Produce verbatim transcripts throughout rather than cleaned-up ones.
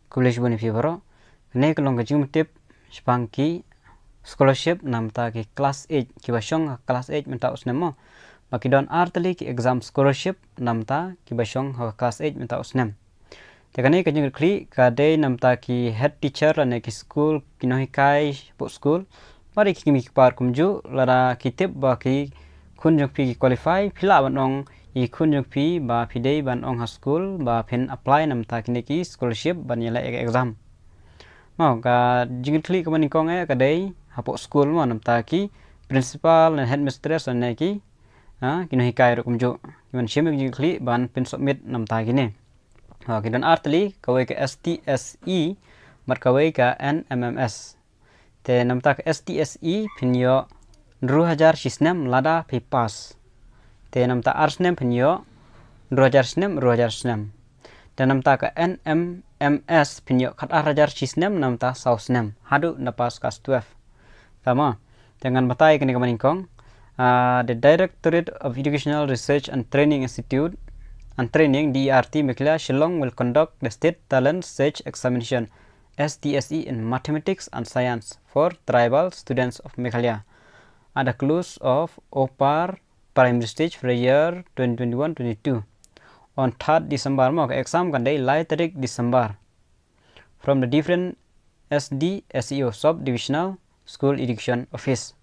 Khublei shibun ïa phi baroh. Kane ka long ka jingmut tip shaphang ki scholarship namta ki class eight, kiba shong ha class eight mynta u snem mo. Ba ki don artylli ki exam scholarship namta kiba shong ha class eight mynta u snem. Te kane ka jingkitkhlieh ka dei namta ki head teacher lane ki skul, ki nonghikai hapoh skul. Bad ki kmie ki kpa kumjuh, lada ki tip ba ki khun jong phi ki qualify, phi lah ban ong ïa ki khun jong phi ba phi dei ban ong ha skul ba phin apply namta kine ki scholarship ban ïaleh ïa ka exam. Mo, ka jingkitkhlieh kaba nyngkong eh ka dei hapoh skul mo, namta ki principal ne headmistress ne ki, ha, ki nonghikai ruh kumjuh. Ki ban shim ïa ka jingkitkhlieh ban pynsubmit namta kine. Ha, ki don artylli, kawei ka S T S E bad kawei ka N M M S. Te namta ka S T S E phin ïoh hynriew hajar shi snem lada phi pass. Te namta ar snem phin ïoh hynriew hajar snem, hynriew hajar snem. Te namta ka N M M S phin ïoh khatar hajar shi snem namta saw snem haduh na pass class twelve. Tama, te ngan batai kane kaba nyngkong. Ah, the Directorate of Educational Research and Training Institute and Training, D E R T, Meghalaya, Shillong will conduct the State Talent Search Examination, S T S E, in Mathematics and Science for tribal students of Meghalaya at the close of upper primary stage for the year twenty twenty-one twenty-two. On third December mo, ka exam kan dei lai tarik December, from the different S D S E O, Sub Divisional School Education Office.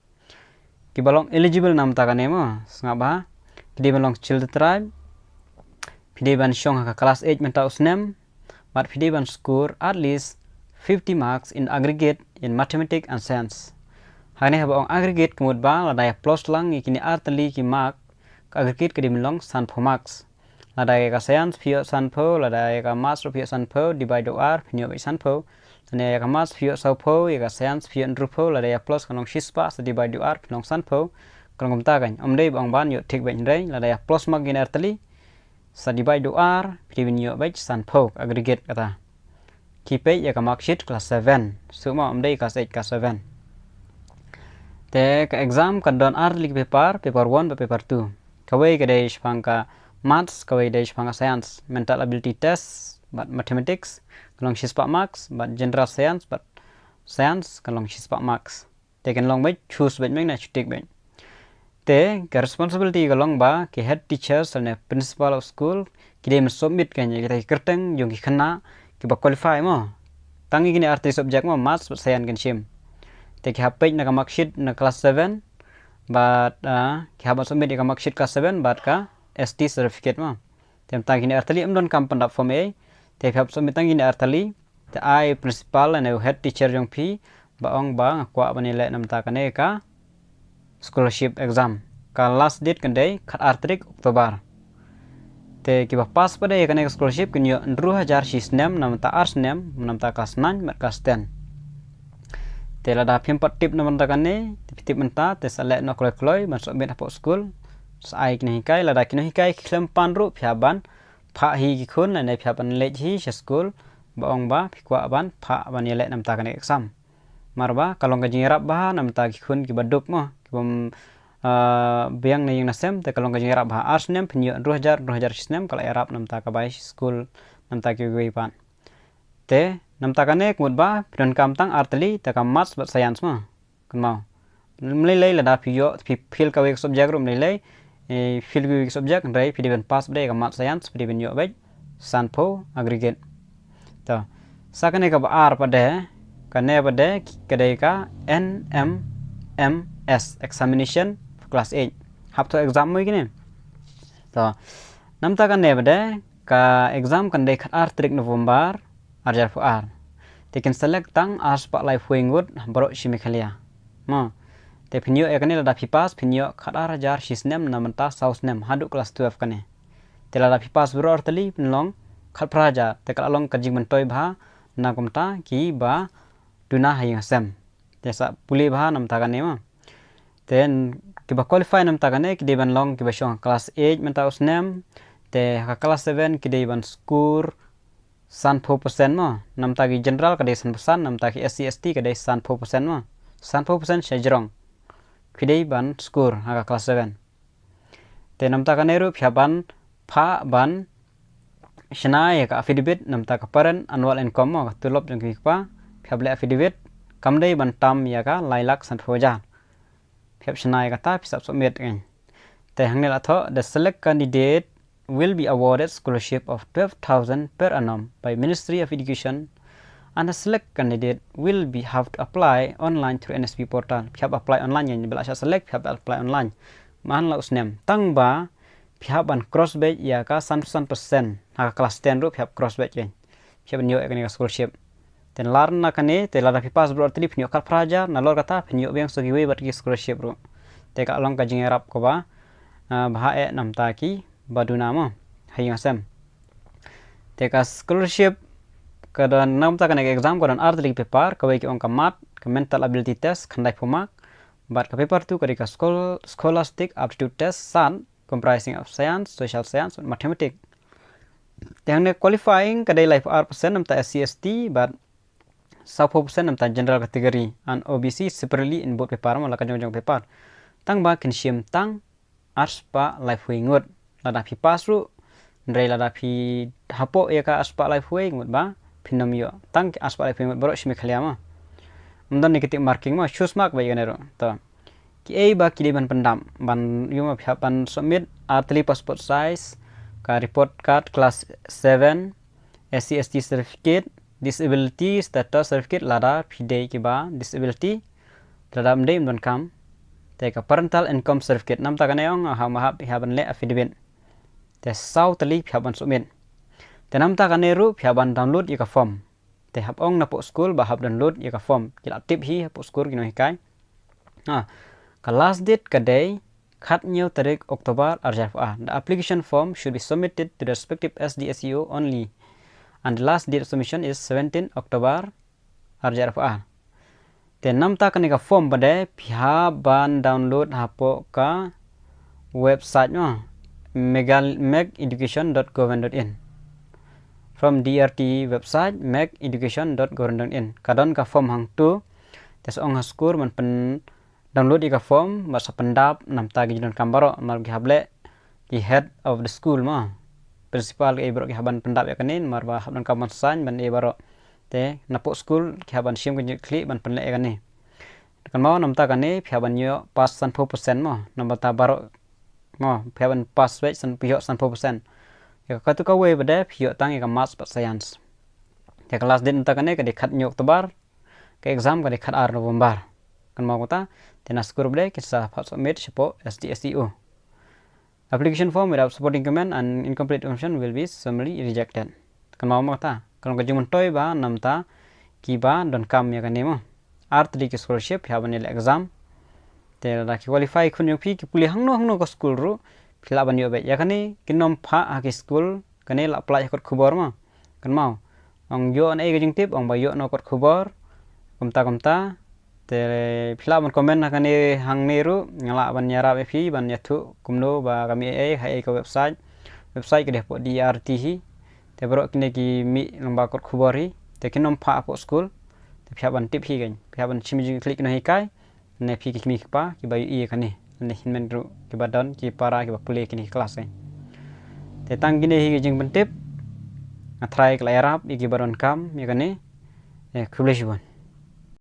Kiba long eligible namta kane mo, sngap bha, ki dei ban long Scheduled Tribe, phi dei ban shong ha ka class eight mynta u snem, bad phi dei ban score at least fifty marks in aggregate in mathematics and science. Hangne haba ong aggregate ka mut ba lada ïa plus lang ïa kine artylli ki mark, ka aggregate ka dei ban long sanphew marks. Lada ïa ka science phi ïoh sanphew, lada ïa ka maths ruh phi ïoh sanphew, divide u ar, phin ïoh beit sanphew. Lane ïa ka maths phi ïoh sawphew, ïa ka science phi ïoh hynriewphew, lada ïa plus kan long shispah, sa divide u ar, phin long sanphew. Kan long kumta kan. Ym dei ba ong ban ïoh thik beit, hynrei lada ïa plus mark kine artylli, sa divide u ar, phi dei ban ïoh beit sanphew, aggregate kata. Ki peit ïa ka mark sheet class seven. Sngap mo, ym dei class eight, class seven. Te ka exam ka don artylli ki paper, paper one bad paper two. Kawei ka dei shaphang ka maths, kawei ka dei shaphang ka science. Mental ability test bad mathematics kan long shispah marks, bad general science bad science kan long shispah marks. Te kan long beit, choose beit mo, na shu tick beit. Te ka responsibility ka long ba ki head teachers ne principal of school ki dei ban submit kane kita ki kyrteng jong ki khynnah kiba qualify mo. Tang ïa kine artylli subject mo, maths bad science kan shim. Te ki hap peit na ka mark sheet na class seven bad, ah, ki hap ban submit ïa ka mark sheet class seven bad ka S T certificate mo. Te mynta kine artylli ym don kam pyndap form ei. Te phi hap submit tang kine artylli. Te ai principal ne u head teacher jong phi ba ong ba nga kwah ban ïaleh namta kane ka scholarship exam. Ka last date kan dei khatar tarik October. Te kiba pass pat de ïa kane ka scholarship kin ïoh hynriew hajar shi snem namta ar snem, namta class nine bad class ten. Te lada phim pat tip namta kane, te phi tip mynta, te sa leh noh kloi kloi ban submit hapoh skul. Sa ai ki nonghikai, lada ki nonghikai ki khlem pan ruh, phi hap ban phah hi ki khun, lane phi hap ban leit hi sha skul ba ong ba phi kwah ban phah ban ïaleh namta kane ka exam. Namar ba ka long ka jingïarap bha namta ki khun kiba duk mo, kiba, ah, biang na ïing na sem, te ka long ka jingïarap bha. Ar snem phin ïoh hynriew hajar, hynriew hajar shi snem, ka la ïarap namta ka bai skul namta kiwei pat. Te namta kane ka mut ba phi donkam tang artylli, te ka maths bad science mo. Kynmaw. Ym lei lei lada phi ïoh, phi fail kawei ka subject ruh ym lei lei. Eh, fail kawei ka subject, hynrei phi dei ban pass pat de ïa ka maths science, phi dei ban ïoh beit sanphew aggregate. To. Sa kane kaba ar pat de, kane pat de ka dei ka N M M S examination for class eight. Hap thoh exam mo ïa kine. To. Namta kane pat de ka exam kan dei khatar tarik November, ar hajar arphew ar. Te kin select tang arspah laiphew ngut baroh shi Meghalaya. Mo. Te phin ïoh ïa kane lada phi pass phin ïoh khatar hajar shi snem na mynta saw snem haduh class twelve kane. Te lada phi pass baroh artylli phin long khatphra hajar, te ka la long ka jingmyntoi bha na kumta kiba duna ha ïing ha sem. Te sa pule bha namta kane mo. Te kiba qualify namta kane ki dei ban long kiba shong class eight mynta u snem. Te ha ka class seven ki dei ban score sanphew percent mo. Namta ki general ka dei sanphew san, namta ki S C S T ka dei sanphew percent mo. Sanphew percent shajrong. Phi dei ban score ha ka class seven. Te namta kane ruh phi hap ban phah ban shna ïa ka affidavit namta ka parent annual income mo, ka tulop jong ki kpa, phi hap leh affidavit, kam dei ban tam ïa ka lai lak sanphew hajar. Phi hap shna ïa kata, phi hap submit kan. Te hangne la thoh, the select candidate will be awarded scholarship of twelve thousand per annum by Ministry of Education, and the select candidate will be have to apply online through N S P portal. Phi hap apply online kan, ba la shah select, phi hap apply online. Man la u snem. Tang ba phi hap ban cross batch ïa ka san san percent. Ha ka class ten ruh phi hap cross batch kan. Phi hap ban ïoh ïa kane ka scholarship. Te lar na kane, te lada phi pass baroh artylli phin ïoh khatphra hajar, nalor kata phin ïoh biang sa kiwei pat ki scholarship ruh. Te ka long ka jingïarap kaba, ah, bha eh namta kiba duna mo, ha ïing ha sem. Te ka scholarship ka don namta kane ka exam ka don artylli ki paper, kawei ki ong ka math, ka mental ability test, khyndai phew mark, bad ka paper two ka dei ka schol-, scholastic aptitude test, san, comprising of science, social science, mathematics. Te hangne qualifying ka dei laiphew ar percent namta S C S T, bad sawphew percent namta general category, and O B C separately in both paper, mo, la ka jong jong paper. Tang ba kin shim tang arspah laiphew ngut. Lada phi pass ruh, hynrei lada phi hapoh ïa ka arspah laiphew ngut ba phin ym ïoh. Tang arspah laiphew ngut baroh shi Meghalaya mo. Ym don ïa ki tick marking mo, choose mark ba ïa kane ruh. To. Kiei ba ki dei ban pyndap, ban ïoh ma phi hap ban submit artylli passport size, ka report card class seven, S C S T certificate, disability status certificate lada phi dei kiba disability, lada ym dei ym donkam. Te ka parental income certificate namta kane ong ha ma hap phi hap ban leh affidavit. Te saw tylli phi hap ban submit. Te namta kane ruh phi hap ban download ïa ka form. Te hap ong napoh skul ba hap download ïa ka form. Ki la tip hi hapoh skul ki nonghikai. Ha, ka last date ka dei khathynñiew tarik October arhajar arphew ar. The application form should be submitted to the respective S D S E O only. And the last date of submission is seventeen October arhajar arphew ar. Te namta kane ka form pat de phi hap ban download hapoh ka website mo, megal-, megeducation dot government dot in. From D R T website, megeducation dot government dot in. Ka don ka form hangto. Te sa ong ha skul ban pyn download ïa ka form, bad sa pyndap namta ki jingdonkam baroh, namar ki hap leh ki head of the school mo, principal, ki baroh ki hap ban pyndap ïa kane, namar ba hap donkam ban sign ban ïa baroh. Te napoh skul ki hap ban shim ka jingkitkhlieh ban pynleh ïa kane. Kynmaw namta kane phi hap ban ïoh pass sanphew percent mo, namar ta baroh mo, phi hap ban pass beit san, phi ïoh sanphew percent. Ïa katu kawei pat de phi ïoh tang ïa ka maths bad science. Ïa ka last date namta kane ka dei khathynñiew October, ka exam ka dei khatar November. Kynmaw kata, te na skul pat de kin sa phah submit shapoh S D S E O. Application form without supporting document and incomplete information will be summarily rejected. Kynmaw mo kata, ka long ka jingmyntoi ba namta kiba donkam ïa kane mo. Artylli ki scholarship, phi hap ban ïaleh exam. Te lada ki qualify khun jong phi ki pule hangno hangno ka skul ruh, phi lah ban ïoh beit. Ïa kane kin ym phah ha ki skul, kane lah pyllait ha kot khubor mo. Kynmaw. Ong ïoh na ei ka jingtip, ong ba ïoh na kot khubor. Kumta kumta. Te phi lah ban comment ha kane hangne ruh, nga lah ban ïarap ïa phi, ban ïathuh kumno ba ka mih ei ei, ha ei ka website. Website ka dei hapoh D R T hi. Te baroh kine ki mih lyngba kot khubor hi. Te kin ym phah hapoh skul. Te phi hap ban tip hi kan. Phi hap ban shim jingkitkhlieh ki nonghikai. Ne phi ki kmie ki kpa kiba ïohi ïa kane. Ne hynmen ruh kiba don ki para kiba pule kine ki class kan. Te tang kine hi ki jingpyntip. Nga trai ka la ïarap ïa kiba donkam ïa kane. Eh, khublei shibun.